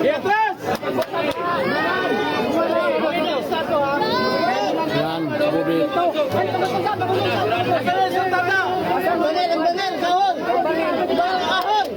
Atras! Yan, Bobby. Banel, ang banel, kahon! Banel, kahon!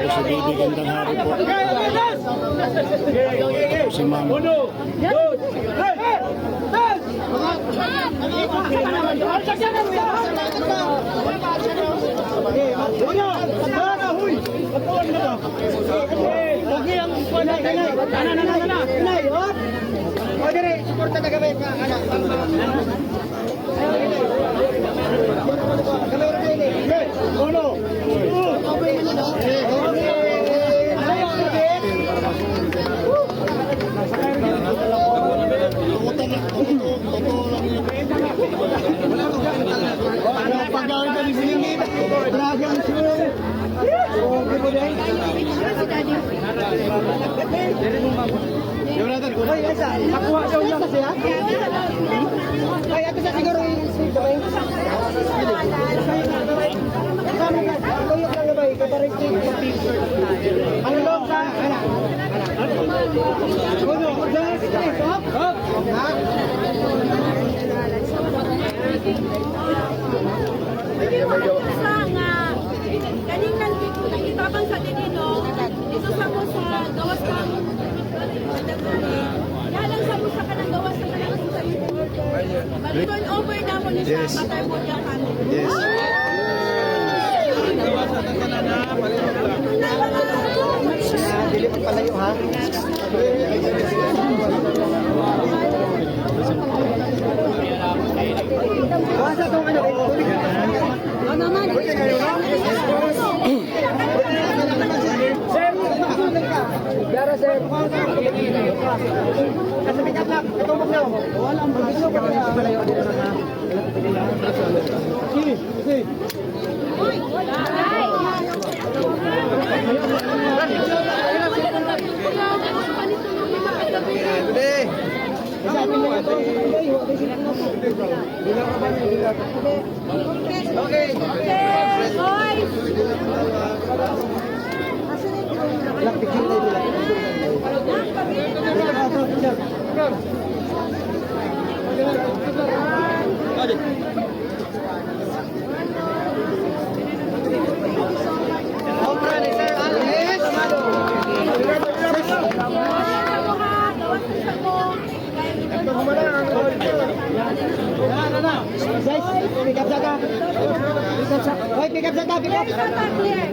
Si Baby, gandang hari po. Ito po si Ma'am. Uno, dos, tres! O, dire, suporta na gamay ka, anak. Gamay ra kayo, eh. Uno! Okay. Ayaw, sige. Dragon Soul. Okay po din. Ay, asa? Makuha daw niya kasi ha? Ay, ato sa siguro yung sweet gamay. Kasama ka, tuyok lang gamay, kaparang Ang loob sa, ana. Uno, dos, tres, hop. Ha? Hindi mo na sa nga kaning nagitabang sa dinino dito sa mo sa gawas kang yalang sa mo sa kanang gawas sa kanang sa order. Bali turn over na mo ni siya patay mo niya kami. Yes. Dili pa palayo ha. Wasa tong ano, tubig. Sir, Dara sir. Kasi pick up lang, katubok na. Wala ang pagbiso ka palayo dito na. Sige, sige. Okay, boys. Lang picture tayo nila. Compra ni Sir Alex. Gawas sa mo ha, gawas sa mo. Guys, pick up sa ka. Pick up sa. Hoy, pick up sa ta, pick up. Clear, clear.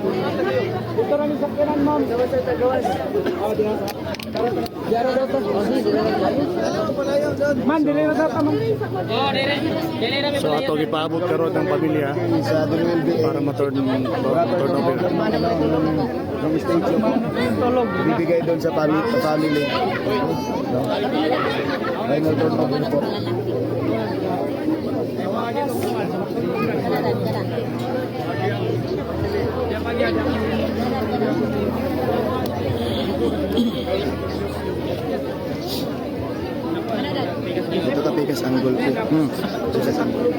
Dito na sakyanan, ma'am. Gawas sa gawas. Oh, di na. Man, dili na sa ka, ma'am. So ato gipaabot karon ng pamilya Sa para ma-turn over. Ng statue bibigay doon sa family, sa family. No? Final turn over po. Ito tapikas angle po. Pikas angle.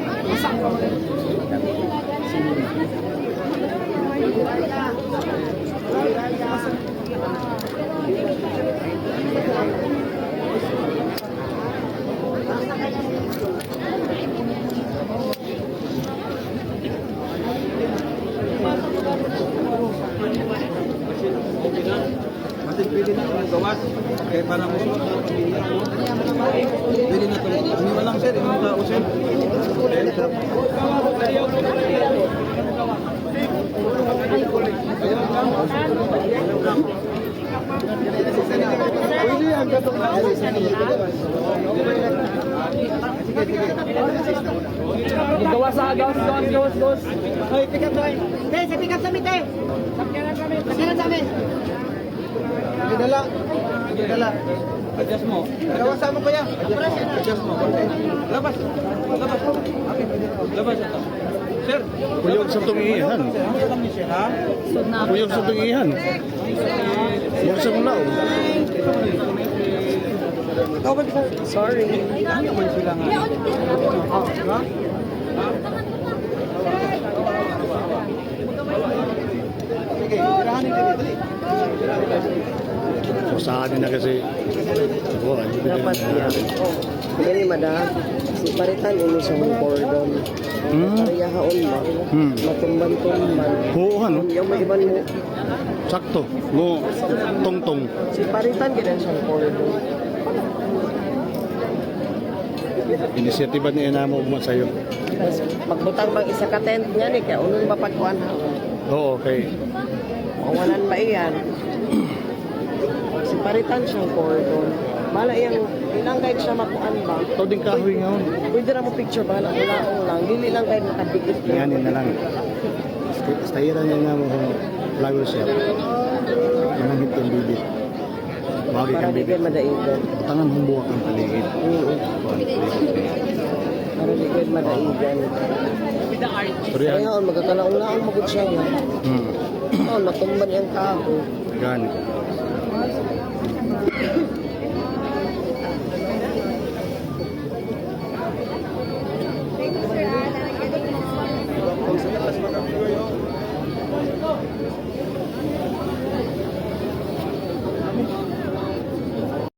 Kaya para mo pwede na to. Ano lang sir, yung tao sir. Pwede ang katong Gawas sa gawas, gawas, gawas, gawas. Hoy, pick up sa akin. Te, sa pick up sa amin, te. Sakyanan sa amin. Dala. Dala. Adjust mo. Gawa sa mo kuya. Adjust mo. Labas. Labas. Okay. Labas ito. Sir. Kuyog sa tungihan. Ha? Kuyog sa tungihan. Mura sa mong laom. Sorry. So sa atin na kasi. Oh, hindi ko Dapat yan. Dili madam. Si paritan ini sa mong cordon. Parehaon ba? Matumban-tumban. Oo, ano? Yung may iban mo. Sakto. Mo tong-tong. Si paritan gidan siyang cordon. Inisyatiba ni Enamo ugma sa'yo. Mas magbutang bang isa ka tent nga ni kay unon ba pagkuan ha? Oo, okay. Mawalan ba iyan? Si paritan siyang cordon. Bala iyang ilang kahit siya makuan ba? Ito din kahoy ngayon. Pwede ra mo picture ba lang laong lang. Dili lang kahit makadikit. Nganin na lang. Stayiran niya nga mo kung flower shop. Manangit kang bibit. Mawagi Para kang di bibit. kayo madaigan. Tangan humbuwak ang paligid. Oo. Para di kayo madaigan. Storyahan. Kaya on magkakalaon-laon magud siya nga. Oh, natumban iyang kahoy. Gani.